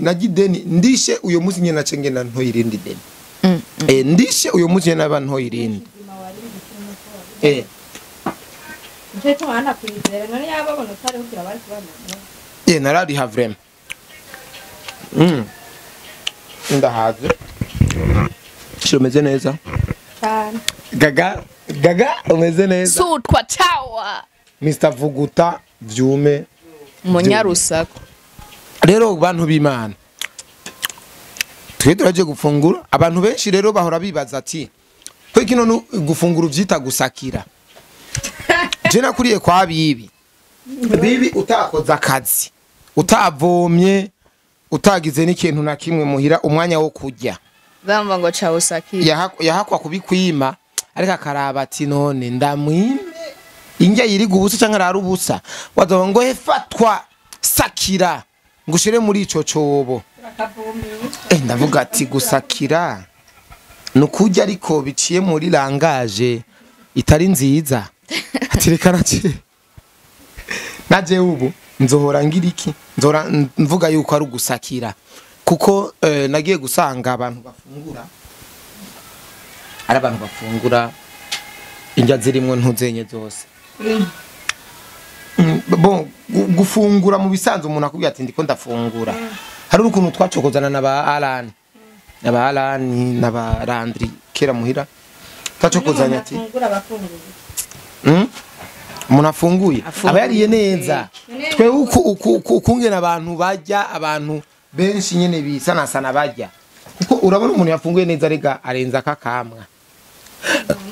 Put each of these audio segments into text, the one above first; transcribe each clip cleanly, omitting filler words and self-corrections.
Nagideni ndishe uyo munsi nyene nace ngenda ntoyirindi deni. Ndishe uyo munsi nyene naba ntoyirindi. Nje mwana kwizera none yababona utari kugira bari kubana. Narariha vraiment. Ndahaze. Umeze neza cyane. Gaga gaga umeze neza. Sutwa tawa. Mr Vuguta vyume Munyarusako. Rero bantu b'Imana twe turaje gufungura. Abantu benshi rero bahora bibaza ati ko kino gufungura uvyita gusakira. Je nakuriye kwa bibi. Bibi utakoza akazi, utavomye, utagize n'ikintu na kimwe muhira umwanya wo kurya. Bamba ngo cha usakira. Yahakwa kubikwima ariko akaraba ati none ndamwime injya yiriga ubusa canke arara ubusa. Wazoba ngo hefatwa sakira ngushire muri ico cobo. Ndavuga ati gusakira nukurya ariko biciye muri langage itari nziza. Ati reka naje ubu nzohora ngira iki, nzohora mvuga yuko ari ugusakira kuko nagiye gusanga abantu bafungura ari abantu bafungura injya zirimwo ntuzenye zose. Bon gufungura mu bisanzwe umuntu akubwira ati ndiko ndafungura. Hari ukuntu twacokozana na ba Alan na Alan na ba Landry kera muhira twacokozanya ati umuntu afunguye aba yariye neza. Twe ukungena abantu bajya abantu benshi nyene bisanasana bajya kuko urabona umuntu yafunguye neza rega arenza akakamwa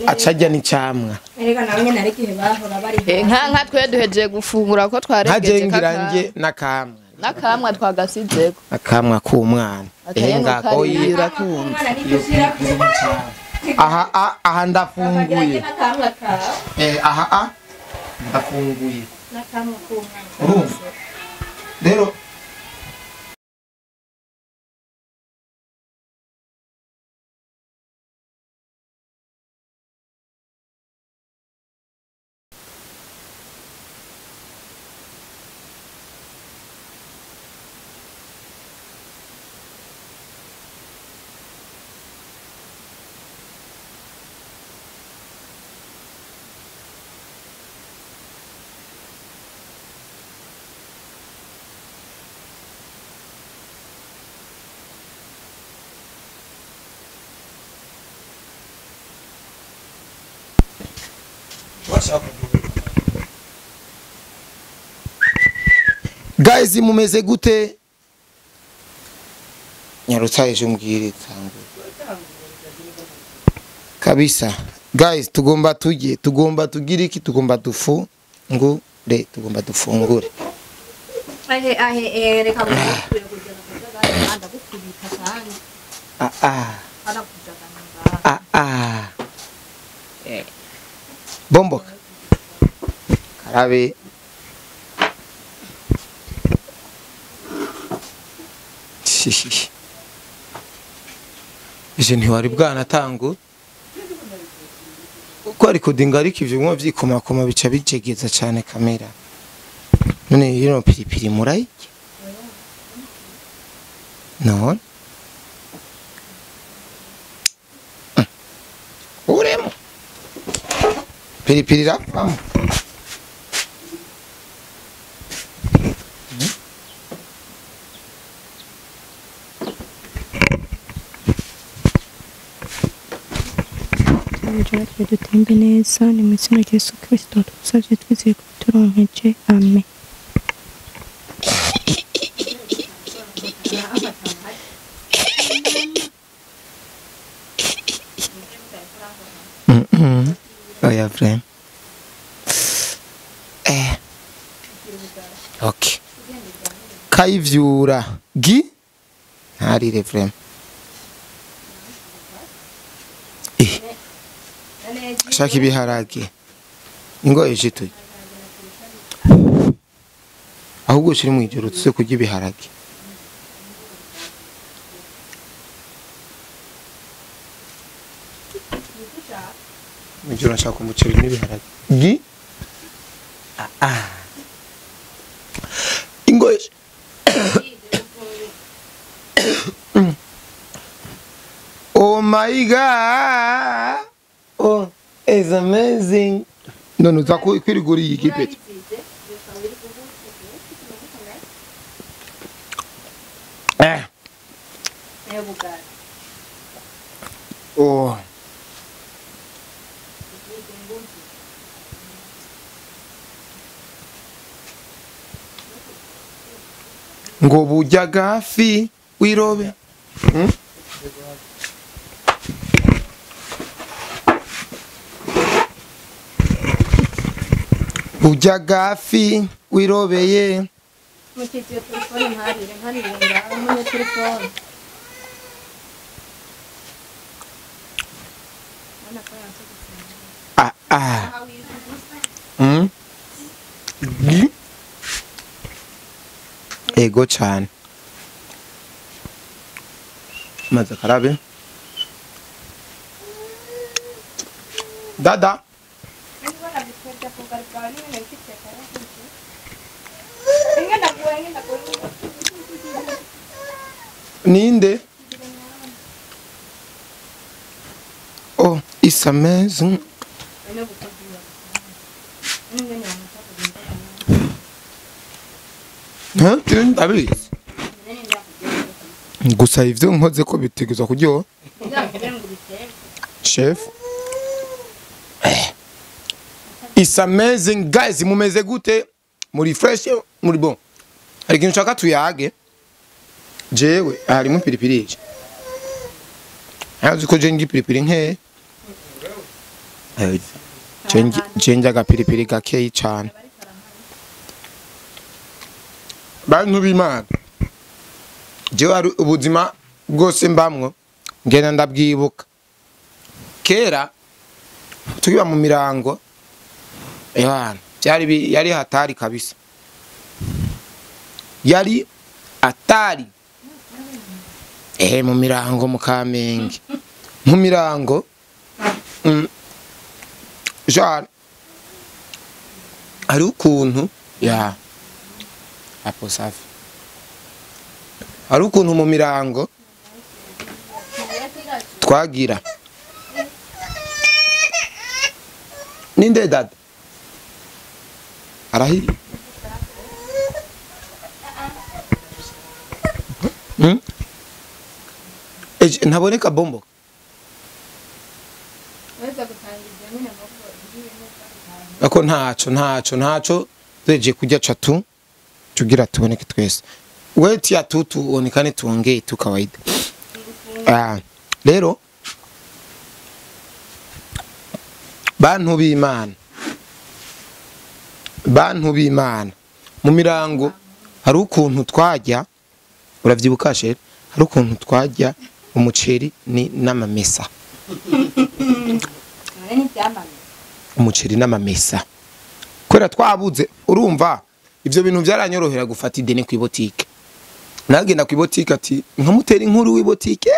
acajya n'icamwa. Erega nawe nyene ariko bahora bari nka twe duhejeje gufungura ko twaregeje nkaje nakamwa nakamwa twagasizeko akamwa k'umwana ngako yirakunda. Aha aha ndafunguye aha ndafunguye nakamwa k'umwana. Urumva rero guys mumeze gute? Nyarutsa ejo mbwire tangu kabisa. Guys tugomba tujye, tugomba tugira iki, tugomba dufungure, tugomba dufungure. Ahe ahe reka gukubira kujya kujya gukubita cyane. Bomboka karabe. Ije ntiwari bwanatangu uko ari kudinga ariko ivyo bimwe vyikomakoma bica bijegeza cyane kamera. None ino piripiri murayiki none uremo piripiri rafamo. Natwe dutembe neza ni mu izina rya Yesu Kristo tugusabye twizeye ko turonkeje, amen. Oya frame. Okay. Kayivyura gi ntarire frame. Shaka ibiharage ingo eje ahubwo shiri mu ijoro tuze kurya ibiharage. Mu ijoro nshaka umuceri n'ibiharage gi ingo eje. Oh my god. Oh, it's amazing. None uza kwirigura iyi kipeti. Eh. Oh. Ngo burya gafi wirobe. Burya gafi wirobeye. Mukitiyo telefone nkarire nkarire ngaho muri telefone. Ah ah. Ego cyane. Maze karabe. Dada. Ninde? Oh, it's amazing. Ndabizi. Gusa ivyo nkoze ko bitegezwa kuryoha. Chef. It's amazing guys, mumeze gute? Muri fresh, muri bon. Hari ikintu nshaka tuyage. Jewe harimo piripiri iki. Hazi ko je ngi piripiri nke. Je ngi agapiripiri gakeyi cyane. Bantu b'Imana. Jewe ari ubuzima bwose mbamwo ngenda ndabwibuka. Kera tukiba mu mirango Yohana byari yari hatari kabisa. Yari atari. Mu mirango mu Kamenge. Mu mirango Jean ari ukuntu ya apo safi. Ari ukuntu mu mirango twagira. Ninde dada? Arahi. Ntaboneka bombo. Ako ntaco tuje kujya catu tugira tuboneke twese. Wait ya tutu onekane tuongee tu kawaida. Rero bantu b'Imana. Bantu b'Imana mu mirango hari ukuntu twajya uravyibuka shere hari ukuntu twajya umuceri ni n'amamesa. Umuceri n'amamesa kwera twabuze urumva ivyo bintu byaranyorohera gufata ideni ku boutique. Nagenda ku boutique ati nkamutera inkuru w'iboutique.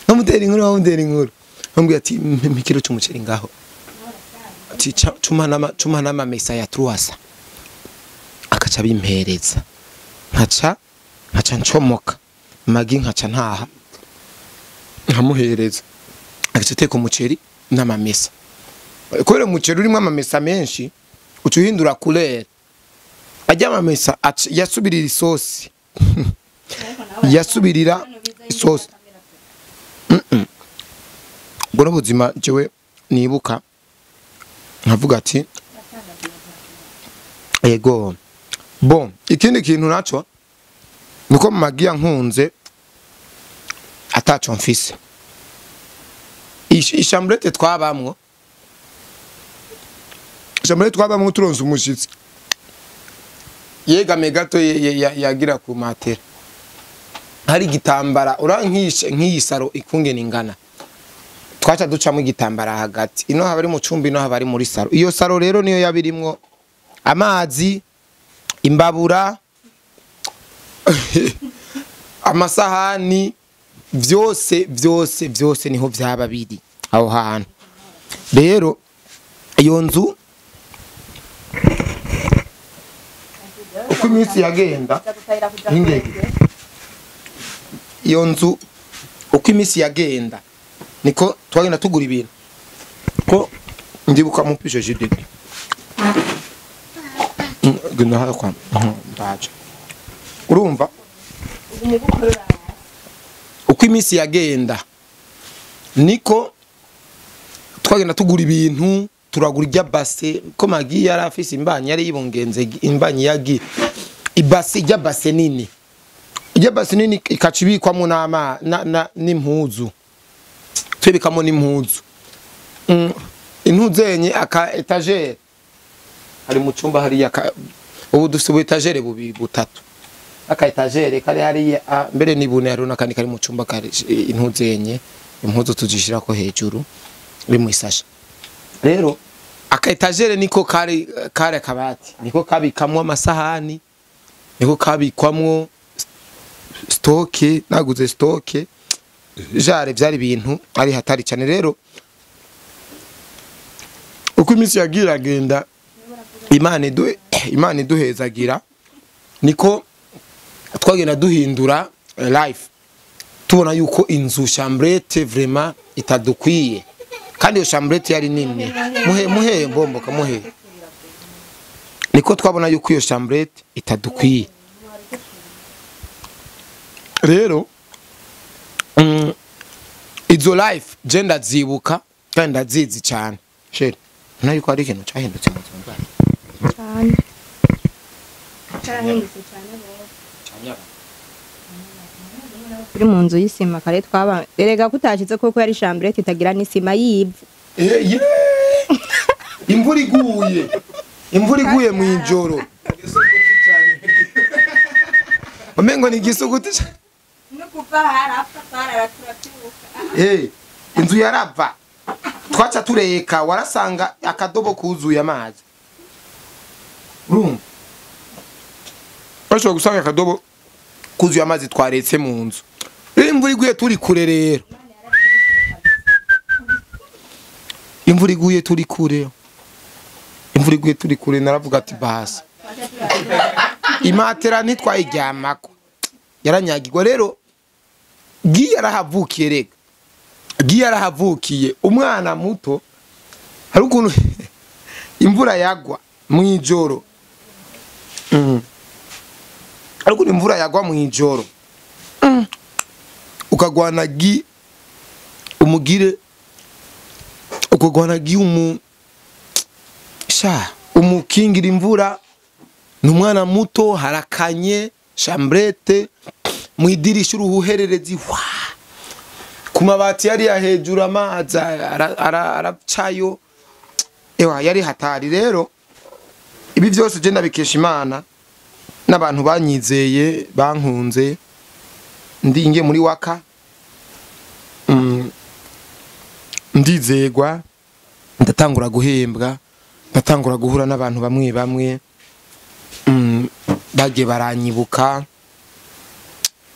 Nkamutera inkuru nkamutera inkuru. Nkamubwira ati mikiro cy'umuceri ngaho. Ati cuma n'amamesa ya truasa. Akaca bimpereza. Nkaca ncomoka. Magi nkaca ntaha. Nkamuhereza. Agaca ateka umuceri n'amamesa. Kubera umuceri urimo amamesa menshi uca uhindura couleur. Ajya amamesa yasubirira isosi. Yasubirira isosi. Ubwo n'ubuzima jewe nibuka nkavuga ati ego bon ikindi kintu naco nuko magiya nkunze ataco mfise. Ishambrete twabamwo turonse umushitsi yegame gato yagira ku matera hari igitambara urankishe nk'iyi saro ikungene ingana twaca ducamo igitambara hagati ino haba ari mu cumbi ino haba ari muri saro. Iyo saro rero niyo yabirimwo amazi, imbabura, amasahani, vyose vyose vyose niho vyaba biri aho hantu. Rero iyo nzu uko iminsi yagenda ingege Iyo nzu uko iminsi yagenda niko twagenda tugura ibintu. Ko ndibuka mu pishe JDD. Genda hano kwa ndaje. Urumva uko iminsi yagenda niko twagenda tugura ibintu, turagura ijya base ko Magi yari afise imbanyi, yari yibungenze imbanyi yagi ibase, ijya base nini, ijya base nini ikacibikwamo n'ama n'impuzu, twibikamo n'impuzu. Intuzenye aka etagere ari mu cyumba hariya, ubu dufite ubu etagere bubiri butatu, aka etagere kari hariya mbere ni bune, hari n'akandi kari mu cyumba kari intuzenye impuzu tuzishirako hejuru iri mu isashe. Rero aka etagere niko kari kare kabati, niko kabikamwo amasahani, niko kabikwamwo stoke, naguze stoke jare, byari ibintu ari hatari cyane. Rero uko iminsi yagira agenda Imana iduhezagira niko twagenda duhindura life, tubona yuko inzu chambrette vraiment itadukwiye, kandi iyo chambrette yari nini. Muhe mbomboka muhe. Niko twabona yuko iyo chambrette itadukwiye. Rero izo life je ndazibuka kandi ndazizi cyane. Chere, nta yuko ari ikintu cyahindutse mu buzima bwacu cyane. Cyarahindutse cyane rero. Turi mu nzu y'isima kare twaba erega kutashize kuko yari chambrette itagira n'isima y'ivu. Imvura iguye. Imvura iguye mu ijoro. Omengo ni gisuguti. No kuva harapfa twararaturatuka. Inzu yarava. Twaca tureka warasanga akadobo kuzuye amazi. Urumva? Bashobora gusanga akadobo kuzuye amazi twaretse mu nzu. Imvura iguye turi kure rero. Imvura iguye turi kure. Imvura iguye turi kure naravuga ati basi. Imatera ntitwayiryamako. Yaranyagirwa rero. Gi yarahavukiye rega. Gi yarahavukiye umwana muto, hari ukuntu imvura yagwa mu ijoro. Hari ukuntu imvura yagwa mu ijoro. Ukagwana gi umugire, ukagwana gi umukingira imvura. Numwana muto harakanye chambrette mu idirisha uruhuhererezi wa ku mabati yari ya hejuru amazi aracayo. Ewa yari hatari. Rero ibi byose je ndabikesha Imana n'abantu banyizeye bankunze, ndinge muri waka ndizegwa, ndatangura guhembwa, ndatangura guhura n'abantu bamwe bamwe bagiye baranyibuka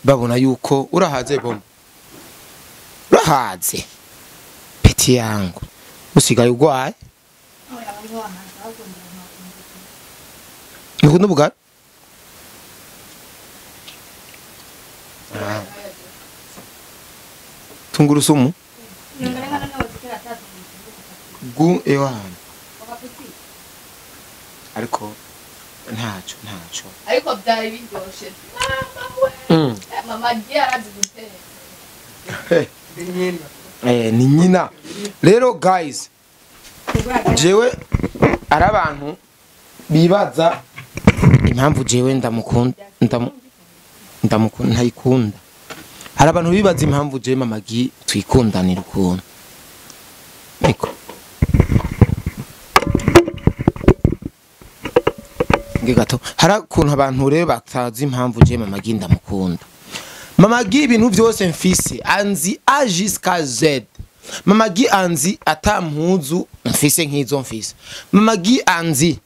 babona yuko urahaze bombo, urahaze peti yangu usigaye ugwaye. Nukunda ubugari? Tungurusumu gu ewa ariko ntaco ntaco ariko byari biryoshe. Mama agiye arazi guteka. Ni nyina. Rero guys, jewe ari abantu bibaza impamvu jewe ndamukunda ndamukunda ntayikunda. Hari abantu bibaza impamvu jewe Mama Gi twikundanira ukuntu. Niko gato hari ukuntu abantu rero batazi impamvu jewe Mama Gi ndamukunda. Mama Gi ibintu byose mfise anzi A jusqu'à Z. Mama Gi anzi atampuzu mfise nkizo mfise. Mama Gi anzi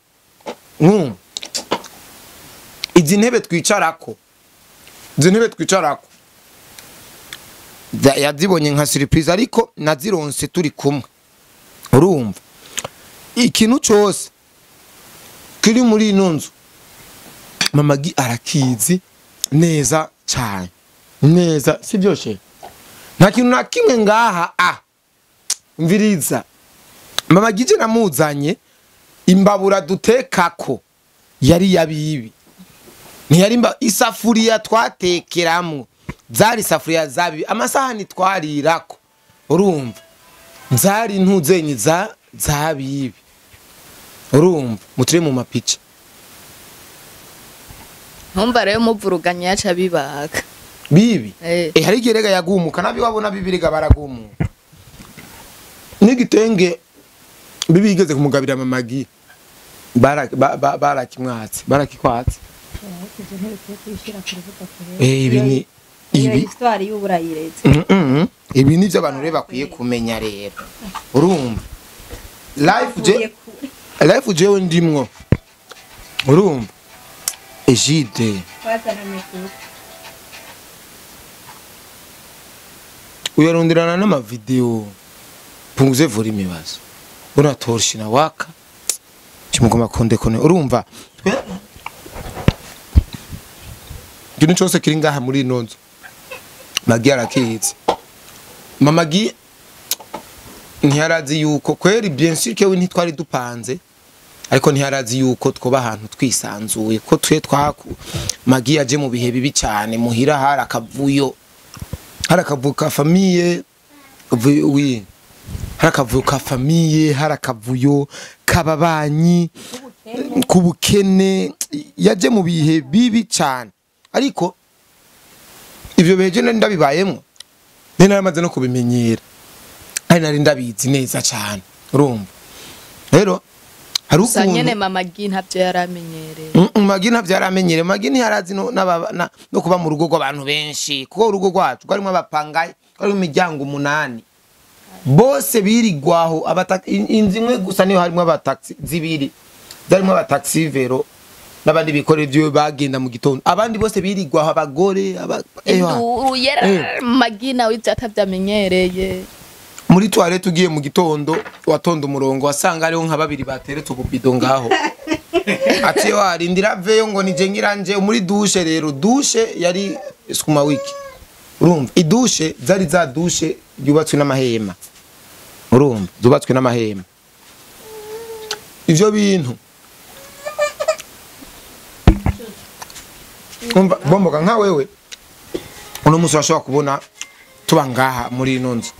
izi ntebe twicarako, izi ntebe twicarako yazibonye nka surprise ariko nazironse turi kumwe. Urumva ikintu cyose kiri muri ino nzu Mama Gi arakizi neza cyane. Neza sivyo she? Nta kintu na kimwe ngaha mviriza. Mama Gije namuzanye imbabura dutekako yari yabibi. Ntiyari isafuriya twatekeramwo zari isafuriya zabibi, amasahani twarirako urumva zari ntuzenyi za zabibi urumva mutire mu mapica. Ntumva rero muvuruganya yaca bibaga bibi. Hari igihe yagumuka nabi wabona bibiriga baragumuka. N'igitenge bibi igeze kumugabira mamagi barakimwatse barakikwatse. Ibi ni ibi histoire y'uburayiretse. Ibi nivyo abantu rero bakwiye kumenya rero. Urumva life je ndimwo. Urumva Egide uyaronderana n'ama video punguze volume bazo una torshi na waka kimugoma konde kone urumva ikintu cyose kiri ngaha muri ino nzu Magi arakizi. Mama Gi ntiyarazi yuko kweri bien sûr que we ntitwari dupanze ariko ntiyarazi yuko twoba ahantu twisanzuye ko twe twaku Magi yaje mu bihe bibi cyane muhira hari akavuyo hari akavuka famille oui hari akavuka famille hari akavuyo kababanyi kubukene yaje mu bihe bibi cyane ariko ivyo bihe je ndabibayemwo nari no kubimenyera ari nari ndabizi neza cyane urumva rero hari ukuntu nyene Mama Gi ntavyo yaramenyereye. Magi ntavyo yaramenyereye. Magi ntiyarazi no kuba mu rugo rw'abantu benshi kuko urugo rwacu rwarimo abapangayi rwarimo imiryango 8 bose birigwaho inzu imwe gusa niyo harimo abataxi zibiri zarimo abataxi vero n'abandi bikorera ibyo bagenda mu gitondo abandi bose birigwaho abagore Magi nawe ivyo atavyamenyereye. Muri toilette ugiye mu gitondo watonda umurongo wasanga ariho nka babiri bateretse ububido ngaho ati warindira veyo ngo nije ngiranje muri douche rero douche yari sukuma wiki urumva idouche zari za douche yubatswe n'amahema urumva zubatswe n'amahema ivyo bintu umva bomboka nka wewe uno musi washobora kubona tuba ngaha muri ino nzu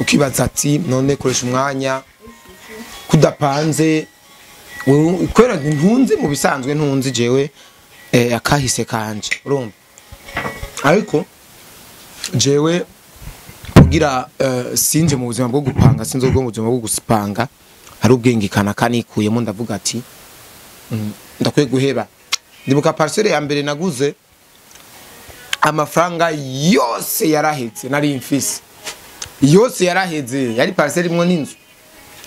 ukibaza ati none koresha umwanya kudapanze kwera ntunze mu bisanzwe ntunze jewe akahise kanje urumva ariko jewe kugira sinje mu buzima bwo gupanga sinze ubwo mu buzima bwo gusipanga hari ubwenge kana kanikuyemo ndavuga ati ndakwiye guheba ndibuka parcelle ya mbere naguze amafaranga yose yarahetse nari mfise yose yaraheze yari parcelle imwe n'inzu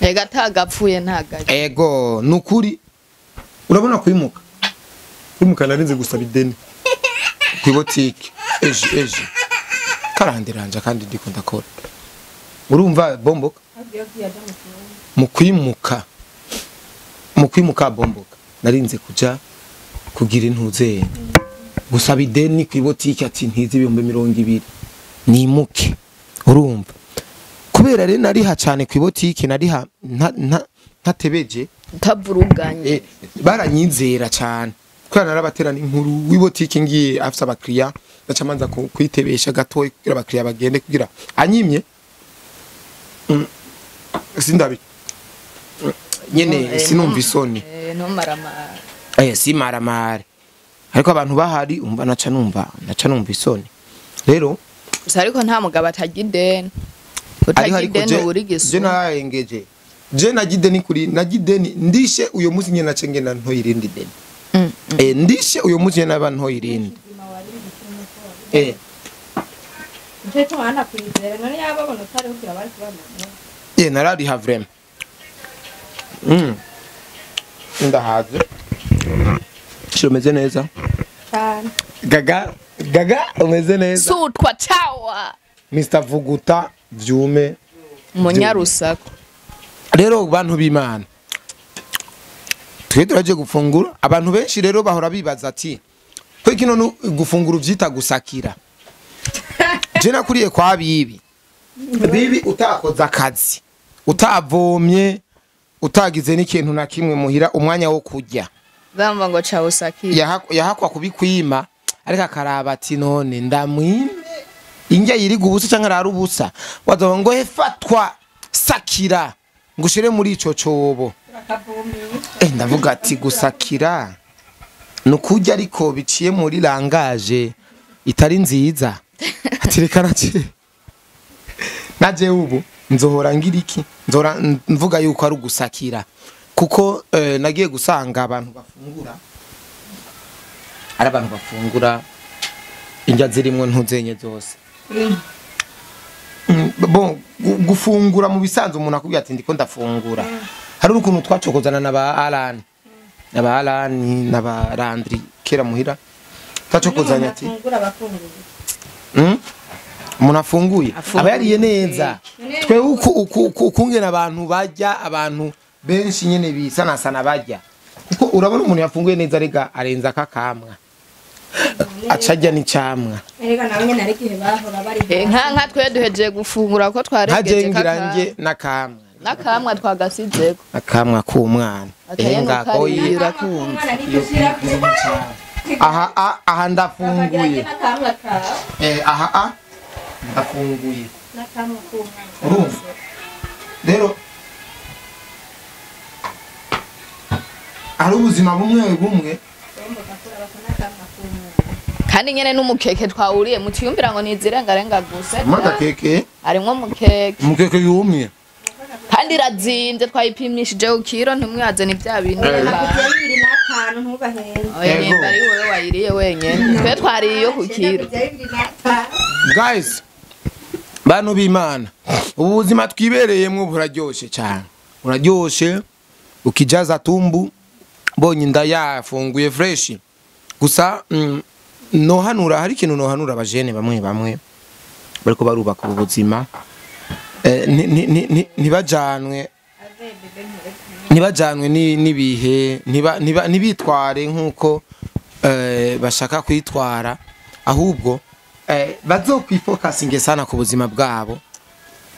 ega tagapfuye ntagaye ego nukuri urabona kwimuka kwimuka narinze gusaba ideni ku botike eje karandiranja kandi ndiko ndakora urumva bomboka mu kwimuka bomboka narinze kuja kugira intuze gusaba ideni ku botike ati ntizi 20,000 nimuke urumva kubera rero nariha cyane ku botike nariha ntatebeje ntavuruganye baranyizera cyane kubera narabaterana inkuru w'ibotike ngiye afise abakiriya ndaca manza kwitebesha gatoyi kugira abakiriya bagende kugira anyimye sindabi nyene sinumva isoni ntumaramare simaramare ariko abantu bahari umva naca numva isoni rero gusa ariko nta mugabo atagira ideni utagira ideni uri gisu je nararengeje je nagira ideni kuri nagira ideni ndishe uyo munsi nyene nace ngenda ntoyirindi deni ndishe uyo munsi nyene naba ntoyirindi narariha vraiment ndahaze umeze neza cyane gaga gaga umeze neza sutwa tawa Mr Vuguta vyume munyarusako rero bantu b'Imana twe turaje gufungura abantu benshi rero bahora bibaza ati kwe kino gufungura uvyita gusakira Je nakuriye kwa bibi. Bibi utakoze akazi, utavomye, utagize n'ikintu na kimwe muhira umwanya wo kurya. Bamba ngo cha usakira. Yahakwa kubikwima ariko akaraba ati none ndamwime injya yiriga ubusa canke arara ubusa. Wazoba ngo hefatwa sakira ngushire muri ico cobo. Ndavuga ati gusakira nukurya ariko biciye muri langage itari nziza. Ati reka naje ubu nzohora ngira iki, nzohora mvuga yuko ari ugusakira kuko nagiye gusanga abantu bafungura ari abantu bafungura injya zirimwo ntuzenye zose. Bon, gufungura mu bisanzwe umuntu akubwira ati ndiko ndafungura. Hari ukuntu twacokozana na ba Alan, na ba Alan na ba Landry kera muhira twacokozanya ati umuntu afunguye aba yariye neza. Twe ukungena abantu bajya, abantu benshi nyene bisanasana bajya, kuko urabona umuntu yafunguye neza rega arenza akakamwa acajya n'icamwa. Erega nawe nyene ari gihe bahora bari nka twe duhejeje gufungura ko twaregeje nkaje nakamwa nakamwa twagasizeko akamwa k'umwana enga ko yirakunze. Aha aha ndafunguye aha ndafunguye nakamwa k'umwana. Urumva rero ari ubuzima bumwe bumwe kandi nyene n'umukeke twawuriye mutiyumvira ngo nizirengarenga gusa. Maka keke harimwo mukeke, umukeke yumye kandi irazinze twayipimishije ku kiro ntimwaze ni bya bintu. 25 ntubahende. Oya nimba ari wowe wayiriye wenyene twe twariye iyo ku kiro. Guys, bantu b'Imana, ubu buzima twibereyemwo buraryoshe cyane, buraryoshe ukijaza tumbu bonye inda yafunguye fresh. Gusa nohanura hari ikintu nohanura abajene bamwe bamwe bariko barubaka ubu buzima, ntibajanwe n'ibihe, ntibitware nkuko bashaka kwitwara, ahubwo bazokwifokasinge sana ku buzima bwabo.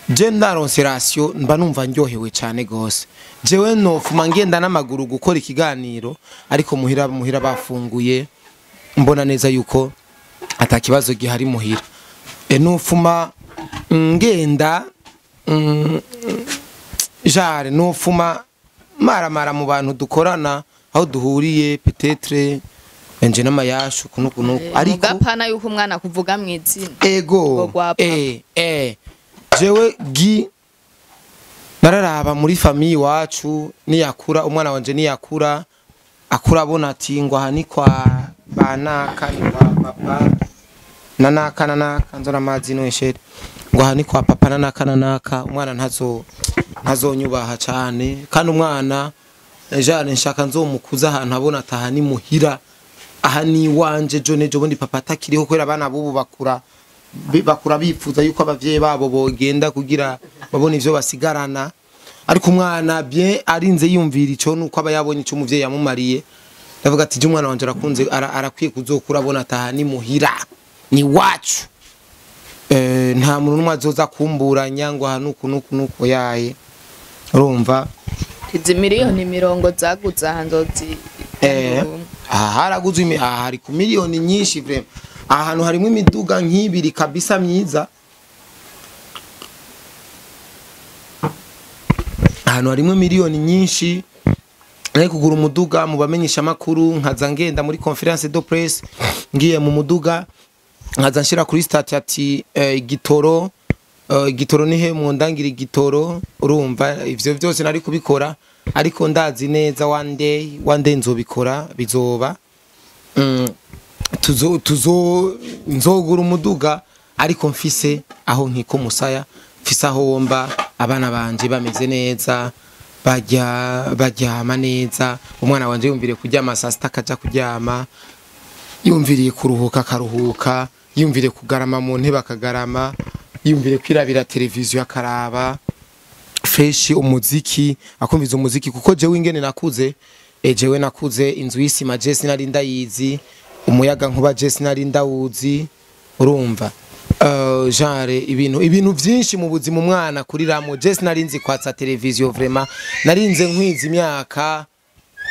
Je ndaronse ratio mba numva ndyohewe cyane gose. Jewe nofuma ngenda n'amaguru gukora ikiganiro ariko muhira bafunguye mbona neza yuko atakibazo gihari muhira. Nofuma ngenda jare nofuma maramara mu bantu dukorana aho duhuriye peut-être enje n'amayashu kuno ariko gapana yuko umwana kuvuga mw'izina ego jewe gi nararaba muri famille wacu niyakura umwana wanje niyakura akura abona ati ngo aha ni kwa banaka ni kwa papa nanaka nanaka nzora amazi no eshere ngo aha ni kwa papa nanaka nanaka umwana ntazonyubaha cyane. Kandi umwana jane nshaka nzomukuza ahantu abona ataha ni muhira, aha ni wanje jo nejo bundi papa atakiriho kwera abana bubu bakura bifuza yuko abavyeyi babo bogenda kugira babone ivyo basigarana. Ariko umwana bien arinze yumvira ico nuko aba yabonye ico umuvyeyi yamumariye. Ndavuga ati je umwana wanje arakunze arakwiye kuzokura abona ataha ni muhira ni wacu, nta muntu numwe azoza kumburanya ngo aha nuku nuku nuko yaye. Urumva izi miliyoni mirongo zaguze ahanzozi aha haraguzwe aha hari ku miliyoni nyinshi vraiment. Ahantu harimo imiduga nk'ibiri kabisa myiza, ahantu harimo miliyoni nyinshi. Nari kugura umuduga mu bamenyesha makuru nkaza ngenda muri conference de presse ngiye mu muduga nkaza nshira kuri statut ati igitoro igitoro nihe mundangira igitoro. Urumva ivyo byose nari kubikora ariko ndazi neza one day nzobikora bizoba. Tuzo nzogura umuduga ariko mfise aho nkiko musaya, mfise aho womba abana banje bameze neza, baryama neza. Umwana wanje yumvire kuryama saa sita akaja kuryama, yumviriye kuruhuka akaruhuka, yumvire kugarama mu ntebe akagarama, yumvire kwirabira televiziyo akaraba fresh umuziki akumviza umuziki. Kuko jewe ingene nakuze, jewe nakuze inzu y'isima je sinari ndayizi, umuyaga nkuba je sinari ndawuzi. Urumva Genre ibintu byinshi mu buzima umwana kuriramo. Je sinarinzi kwatsa televiziyo, vraiment narinze nkwiza imyaka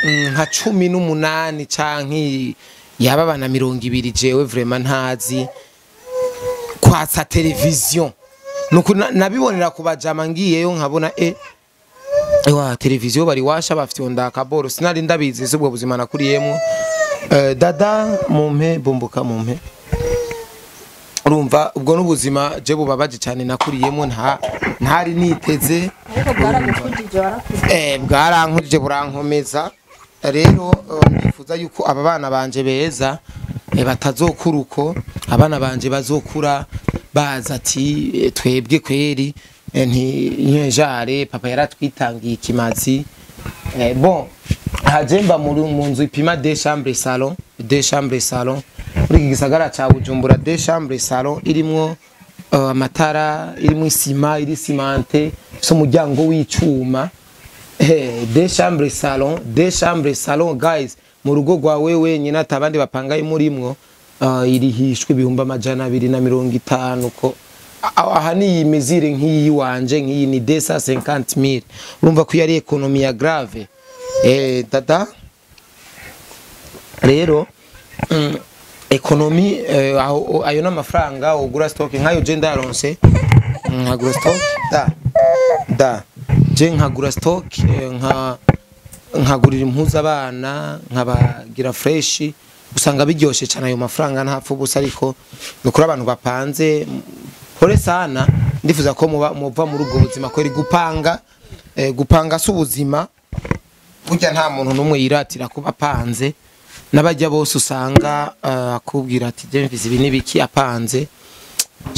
nka 18 canke yaba abana 20, jewe vraiment ntazi kwatsa televiziyo. Nuko nabibonera ku bajama, ngiyeyo nkabona ewa televiziyo bari washa bafite akaboro, sinari ndabizi. Si ubwo buzima nakuriyemo. Dada mumpe bomboka mumpe. Urumva ubwo n'ubuzima je bubabaje cyane nakuriyemo, ntari niteze. Ariko bwaragukujije, warakuze. Bwarankujije, burankomeza. Rero ndifuza yuko aba bana banje beza batazokura uko abana banje bazokura baza ati twebwe kweri nti nyejare papa yaratwitangiye ikimazi. Bon, haje mba mu nzu ipima deux chambres salon, deux chambres salon muri iki gisagara ca Bujumbura, deux chambres salon irimwo amatara, irimwo isima iri cimentée, ifise umuryango w'icuma. Deux chambres salon, deux chambres salon guys, mu rugo rwawe wenyine atabandi bapangaye murimwo, irihishwe 250,000 ko aha ni iyi mesure nk'iyi wanje, nk'iyi ni 250,000. Urumva ko yari économie ya grave. Dada rero économie ayo n'amafaranga ugura stock nkayo je ndaronse nkagura stock da da je nkagura stock nkagurira impuzu abana, nkabagira fresh, usanga biryoshe cyane. Ayo mafaranga ntapfa ubusa, ariko nukuri abantu bapanze pole sana, ndifuza ko muba muva muri ubwo buzima kweri. Gupanga gupanga si ubuzima burya. Nta muntu n'umwe yiratira kuba apanze, n'abajya bose usanga akubwira ati je mfise ibi n'ibiki apanze.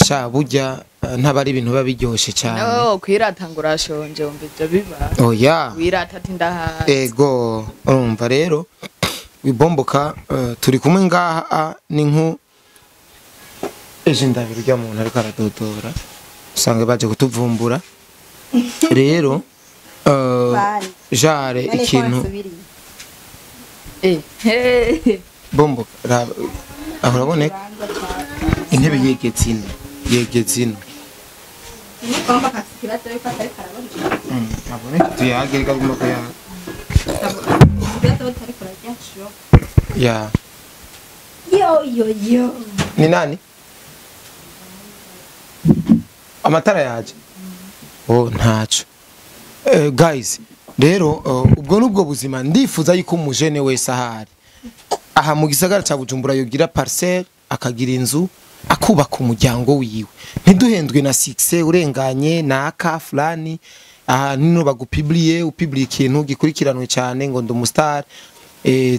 Sha burya ntaba ari ibintu biba biryoshe cyane. Nawe kwirata ngo urashonje, wumva ibyo biba Oya. wirata ati ndahaze. Ego, urumva rero wibomboka turi kumwe ngaha ni nku ejo ndabira urya muntu ariko aradodora, usanga baje kutuvumbura. Rero Bari. jare None ko ikintu wasubiriye? Bomboka, aho uraboneka intebe yegetse ino, yegetse ino. Nigomba kafite ikibazo yuko atari karaboneka. Aboneka tuyage, reka guma kuyaga. Ikibazo batari kurarya sho. Ya. Yo yo yo. Ni nani? Amatara yaje. Oh, ntaco. Guys, rero ubwo nubwo buzima ndifuza yuko umujene wese ahari aha mu gisagara ca Bujumbura yogira parcelle, akagira inzu, akubaka umuryango wiwe. Ntiduhendwe na succès urenganye na aka fulani aha nino bagupubliye, upubliye ikintu gikurikiranwe cyane ngo ndi umustar.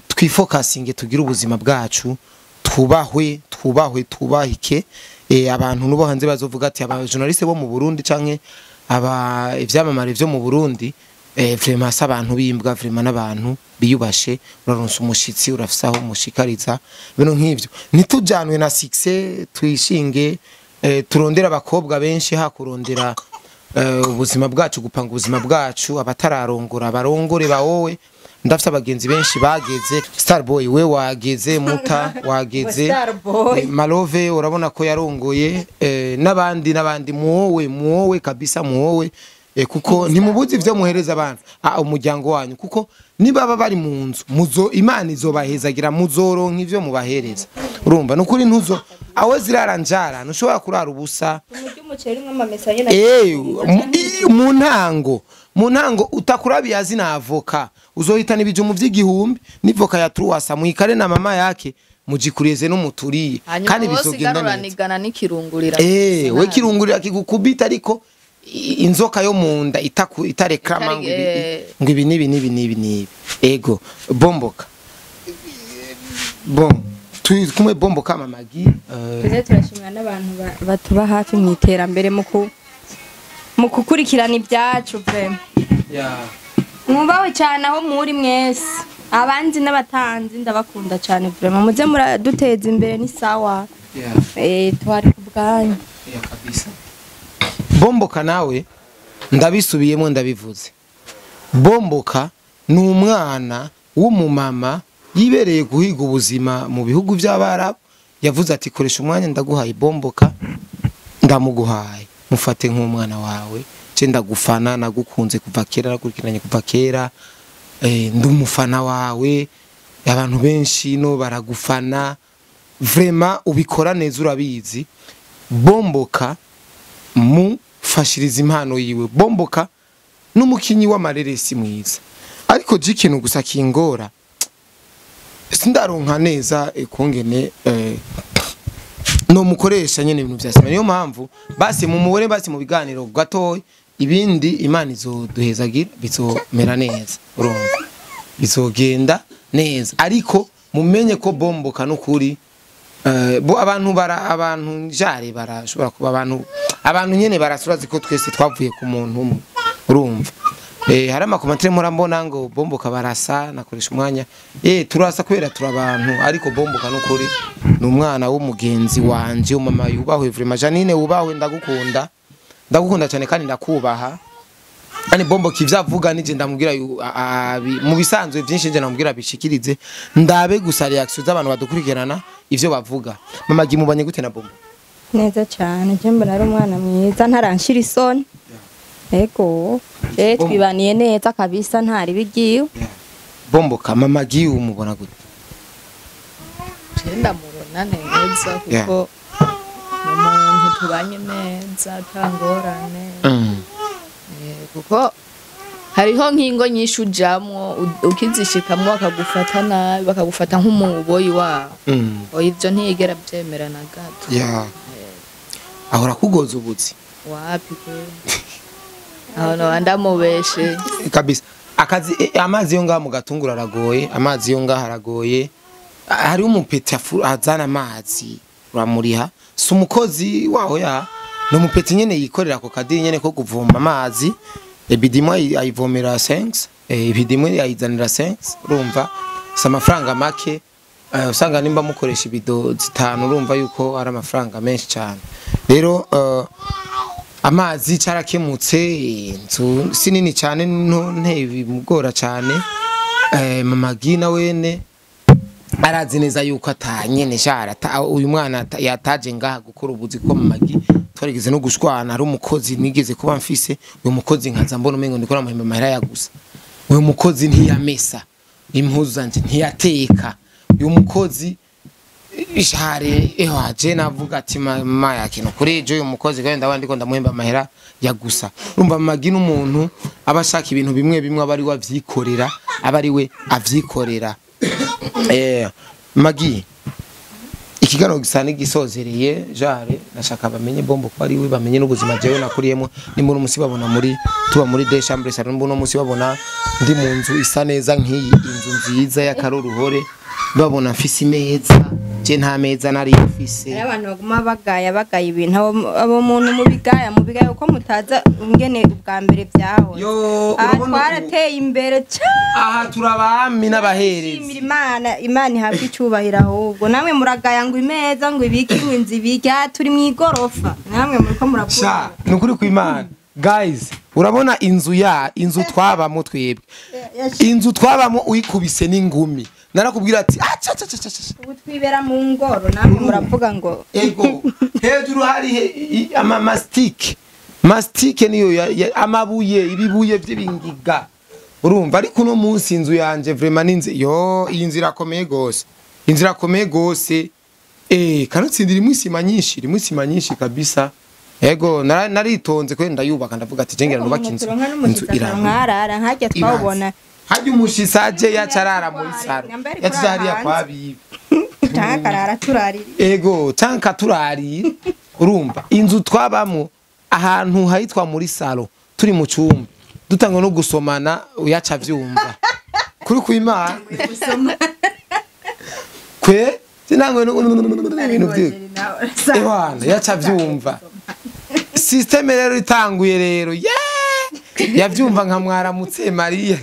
Twifokasinge tugire ubuzima bwacu, twubahwe, twubahwe, twubahike. Abantu nubo hanze bazovuga ati aba journaliste bo mu Burundi canke aba ivyamamare vyo mu Burundi vraiment si abantu bimbwa, vraiment n'abantu biyubashe. Uraronsa umushitsi, urafise aho umushikariza, ibintu nk'ivyo. Ntitujanwe na succès, twishinge turondera abakobwa benshi hakurondera ubuzima bwacu, gupanga ubuzima bwacu. Abatararongora barongore bawowe. Ndafise abagenzi benshi bageze. Starboy we wageze, muta wageze. Starboy. Malove urabona ko yarongoye, n'abandi n'abandi. Muwowe, muwowe kabisa, muwowe, kuko ntimubuzi ivyo muhereza abantu, umuryango wanyu, kuko nibaba bari mu nzu muzo Imana izobahezagira, muzoronka ivyo mubahereza. Urumva nukuri ntuzo aho zirara njara, ntushobora kurara ubusa. Umurya umuceri umwe amamesa nyene. Mu ntango utakurabiye azina avoka, uzohitana ibijumu vy'igihumbi n'ivoka ya truwasa mwikare na mama yake mujikurize n'umuturiye. Hanyuma kandi wose bizogenda neza. igaruranigana n'ikirungurira. We kirungurira kigukubita, ariko inzoka yo mu nda itarekrama ngo ibi ngo ibi nibi nibi nibi nibi. Ego bomboka, bon, turi kumwe bomboka mamagi. Tuze turashimira n'abantu batuba hafi mu iterambere mu kukurikirana ibyacu vraiment. Mwubawe cyane aho muri mwese, abanzi n'abatanzi ndabakunda cyane vraiment, muze muraduteza imbere, ni sawa. Twari ku bwanyu. Ya kabisa. Bomboka nawe ndabisubiyemo, ndabivuze, bomboka ni umwana w'umumama yibereye guhiga ubuzima mu bihugu by'Abarabu, yavuze ati koresha umwanya ndaguhaye bomboka. Ndamuguhaye, mufate nk'umwana wawe. Je ndagufana, nagukunze kuva kera, nakurikiranye kuva kera. Ndi umufana wawe, abantu benshi no baragufana. Vraiment ubikora neza, urabizi. Bomboka mufashiriza impano yiwe. Bomboka n'umukinyi w'amareresi mwiza, ariko je ikintu gusa kingora, sindaronka neza kungene no mukoresha nyene ibintu vya sinema. Niyo mpamvu basi mumubone basi mu biganiro gatoya, ibindi Imana izoduhezagira bizomera neza, urumva bizogenda neza. Ariko mumenye ko Bomboka n'ukuri bo abantu bara abantu jare barashobora kuba abantu nyene barasurazi ko twese twavuye ku muntu umwe, urumva. Hari ama commentaires murambona ngo Bomboka barasa, nakoresha umwanya turasa kubera turabantu, ariko Bomboka n'ukuri ni umwana w'umugenzi wanje, umama yubahwe vraiment. Janine wubahwe, ndagukunda, ndagukunda cyane kandi ndakubaha. Kandi Bomboka ivyo avuga nije ndamubwira mu bisanzwe byinshi nje ndamubwira bishikirize, ndabe gusa reaction z'abantu badukurikirana ivyo bavuga. Mama gimubanye gute na Bombo? Neza cyane, je mbona ari umwana mwiza, ntaranshira isoni. Ego, twibaniye neza kabisa, ntari bigiwe. Bomboka mama giwe umubona gute? Je ndamubona neza kuko umuntu tubanye neza atangorane. Kuko hariho nkingo nyinshi ujamwo ukizishikamwo bakagufata nabi, bakagufata nk'umuboyi wawe. Oya ivyo ntiyigera byemera na gato. Ahora kugoza ubuzi. Wapi kwe? Aho no ndamubeshe kabisa. Akazi amazi yo ngaha mu gatungura aragoye, amazi yo ngaha aragoye. Hari umupeti azana amazi uramuriha, si umukozi waho ya no mupeti nyene yikorera ako kadiri nyene ko kuvoma amazi. Ebidimwe ayivomera 5, ebidimwe ayizanira 5, urumva si amafaranga make. Usanga nimba mukoresha ibido zitanu, urumva yuko ari amafaranga menshi cyane. Rero amazi carakemutse, inzu si nini cyane ntebimugora cyane. Mama Gina wene arazi neza yuko atanyene shara uyu mwana yataje ngaha gukora ubuzi, ko Mama Gi twarigeze no gushwana. Ari umukozi nigeze kuba mfise, uyu mukozi nkaza mbona umengo ndikora muhemba mahera ya gusa. Uyu mukozi ntiyamesa impuzu zanje, ntiyateka. Uyu mukozi ishare ewaje navuga ati mama yakintu kuri ejo uyu mukozi kandi ndabandi ndiko ndamuhemba amahera ya gusa. Urumva Mama Gi n'umuntu aba ashaka ibintu bimwe bimwe aba ari we avyikorera, aba ari we avyikorera. Magi ikiganiro gisa n'igisozereye jare, nashaka bamenye Bombo ko ari we, bamenye n'ubuzima jewe nakuriyemo. Nimba uno musi babona muri tuba muri deux chambres salon, nimba uno musi babona ndi mu nzu isa neza nk'iyi inzu nziza y'akaroruhore, babona mfise imeza, je nta meza nari mfise. Hari abantu baguma bagaya ibintu, abo muntu mubigaya uko mutaza ingene ubwa mbere byaho. Twarateye imbere cyane, aha turabami n'abaherezi. Imana ihabwa icyubahiro. Ahubwo namwe muragaya ngo imeza ngo ibiki ngo inzu ibiki, turi mu igorofa namwe muriko murakura. Nukuri ku Imana guys, urabona inzu ya inzu twabamo twebwe, inzu twabamo uyikubise n'ingumi narakubwira ati acha acha acha acha. Ubu twibera mu ngoro namwe muravuga ngo ego. Hejuru hari ama mastic niyo amabuye, ibibuye by'ibingiga, urumva. Ariko uno munsi inzu yanje vraiment ninzi yo, iyi nzu irakomeye gose, inzu irakomeye gose. Kanutsindira imwe nyinshi, rimwe isima nyinshi kabisa. Ego naritonze kwe ndayubaka, ndavuga ati jengera nubaka inzu iramwarara nkajya twabona hajya umushitsi aje yacarara muri saro yatuzariya kwa bibi tankarara turarira. Ego tanka turari. Urumva inzu twabamo ahantu hayitwa muri saro, turi mu cyumba dutanga no gusomana uyaca vyumva kuri kwimana kwe sinangwe n'ibintu byo ewana yaca vyumva. Systeme rero itanguye rero yavyumva nka mwaramutse Maria,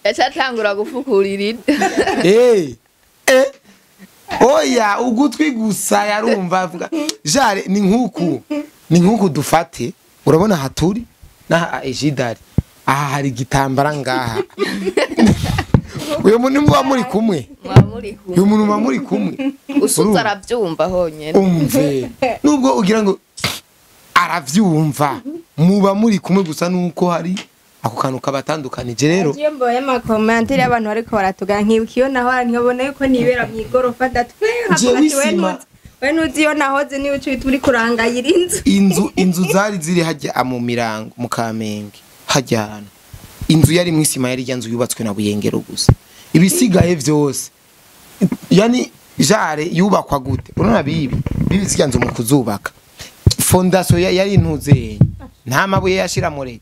yacatangura gufukurira. Oya ugutwi gusa yarumva avuga jare ni nkuku dufate. Urabona haturi na ejidari aha hari igitambara ngaha. Uyo muntu muba muri kumwe, uyo muntu muba muri kumwe usuza aravyumva honyene. Umve nubwo ugira ngo Aravyumva, muba muri kumwe gusa nuko hari ako kantu kabatandukanije. Rero iyo mboye amakomantere y'abantu bariko baratugana, nkibuka iyo naho nkabona yuko nibera mu igorofa ndatwenga. Jewe nkavuga ati, we isima. We ntuzi iyo nahoze, niba uca uhita uri kurangayira inzu. Inzu zari ziri hajya mu Mirango, mu Kamenge, hajya ahantu inzu yari mu isima, yari nzu yubatswe na Buyengero gusa. Ibisigaye vyose, yani jare yubakwa gute? Urabona bibi bibi, zirya nzu mu kuzubaka, fondation yari intuze, nta mabuye yashira muri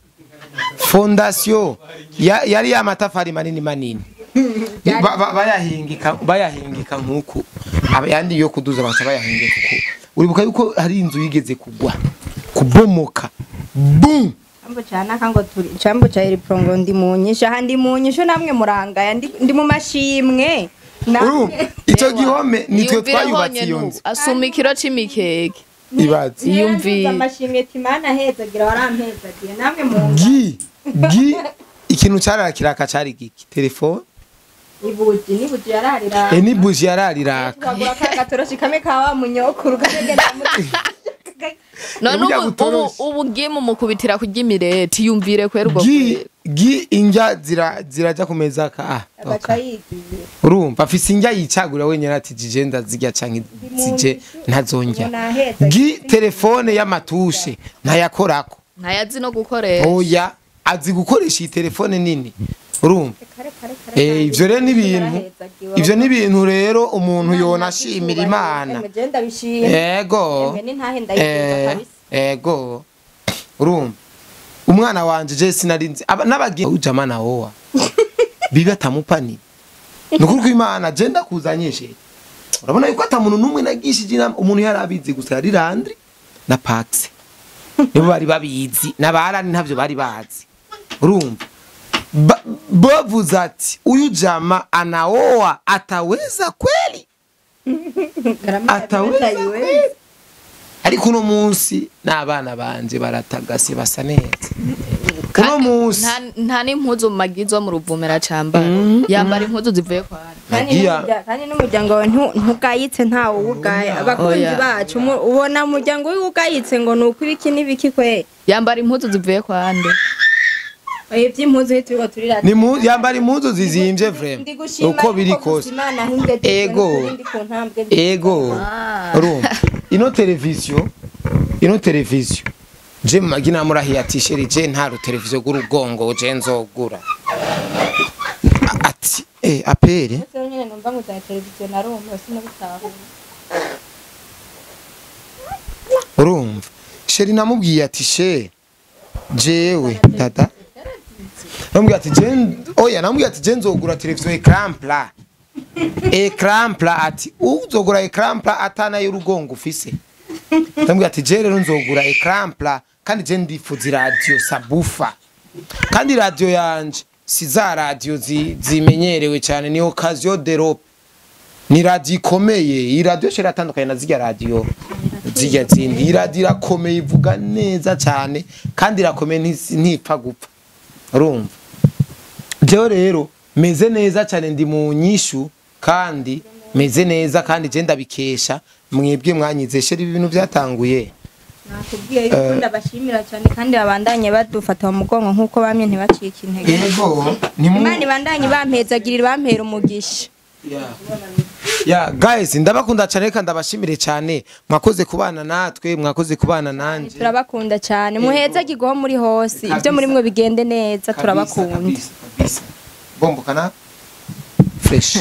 fondation, yari y'amatafari manini manini. Bayahingika nkuku ayandi yo kuduza, baca bayahingika kuko uribuka yuko hari inzu yigeze kugwa, kubomoka, boom. Cambo ca naka ngo turi cambo ca Eripro ngo ndi mu nyisho, aha ndi mu nyisho, namwe murangaya, ndi mu mashimwe. Urumva ico gihome nitwe Yumvire twayubatse honyene iyo ubu, nzu. Asuma ikiro c'imikeke. Ibaze. Yumvire. Amashimwe timana hezagira warampezagiye namwe mu Gi gi ikintu carara kiraka cari giki? Telefone. Ibuji nibuji yararira. E ni buji yarariraka. Tukagura ka gatoroshi kamwe ka wa munyokuru kamwe muri None Burya ubu butoroshe. Ubu gimu mukubitira kurya imireti, yumvire kwera ubwo. Gi Kwera. gi injya ziraja ku meza ka Agaca yigiye. Urumva afise injya yicagura wenyene, ati jije ndazirya canke zije ntazonjya. Naheza. Gi telefone y'amatushe ntayakorako. Ntayazi no gukoresha. Oya, azi gukoresha iyi telefone nini, urumva. Kare kare kare. Ivyo rero ni ibintu, ivyo ni ibintu rero umuntu yonashimira Imana. Genda bishimye. Ego. Emwe nintahe ndayifuza kabisa. Ego, urumva umwana wanje je sinarinzi n'abagiye ujama na wowa bibi atamupani. Nukuri ko Imana je ndakuzanyishe, urabona yuko ata muntu numwe nagishije inama. Umuntu yari abizi gusa yari Landry na Pax, nibo bari babizi, n'abarani ntavyo bari bazi. Urumva bavuze ati uyu jama anaoa, ataweza kweli? Ataweza kweli? Ariko uno munsi n'abana banje baratagase, basa neza uno munsi. Nta n'impuzu mu magizo mu Ruvumera cambara, yambara impuzu zivuye kwa hano. Kandi kandi n'umuryango wawe ntugayitse, ntawe uwugaye. Abakunzi Oya. bacu, ubona umuryango w'ugayitse ngo ni uko ibiki n'ibiki kwe? Yambara impuzu zivuye kwa nde? Oya, iby'impuzu ntituriko turirata. Ni yambara impuzu zizimvye vraiment. Ndi gushima Uko biri yuko gusa kose. Imana ahingejeje. Ego. N'ukuri ndi ku ntambwe. Ego. Urumva ino televiziyo je magi namurahiye ati chéri, je nta ruteleviziyo rw'urugongo je nzogura. Ati apere. Ese nyene numva ngo za televiziyo narumva sinabitahura. Urumva chéri, namubwiye ati she jewe dada, namubwiye ati je, oya, namubwiye ati je nzogura televiziyo écran plat, écran plat. Ati uzogura écran plat atana y'urugongo ufise? Ndamubwira ati je rero nzogura écran plat, kandi je ndifuza radio subwoofer, kandi radio yanje si za radio zimenyerewe cyane, ni Occasion d'Europe, ni radio ikomeye. Iyi radio shera atandukanye na zirya radio zirya zindi. Iyi radio irakomeye, ivuga neza cyane kandi irakomeye, ntipfa gupfa. Urumva jewe rero meze neza cyane, ndi mu nyishu kandi meze neza, kandi je ndabikesha mwebwe mwanyize. Chéri, ibi bintu byatanguye. Nakubwiye yuko ndabashimira cyane, kandi babandanye badufata mu mugongo nk'uko bamye, ntibacike intege. Yego, ni mu Imana ibandanye bampezagirira, bampera umugisha. Yeah guys, ndabakunda cyane, reka ndabashimire cyane. Mwakoze kubana natwe, mwakoze kubana nanje. Turabakunda cyane, muhezagirwe aho muri hose, ibyo muri mwe bigende neza. Kabisa, Turabakunda. Kabisa, kabisa. Bombo kana fresh.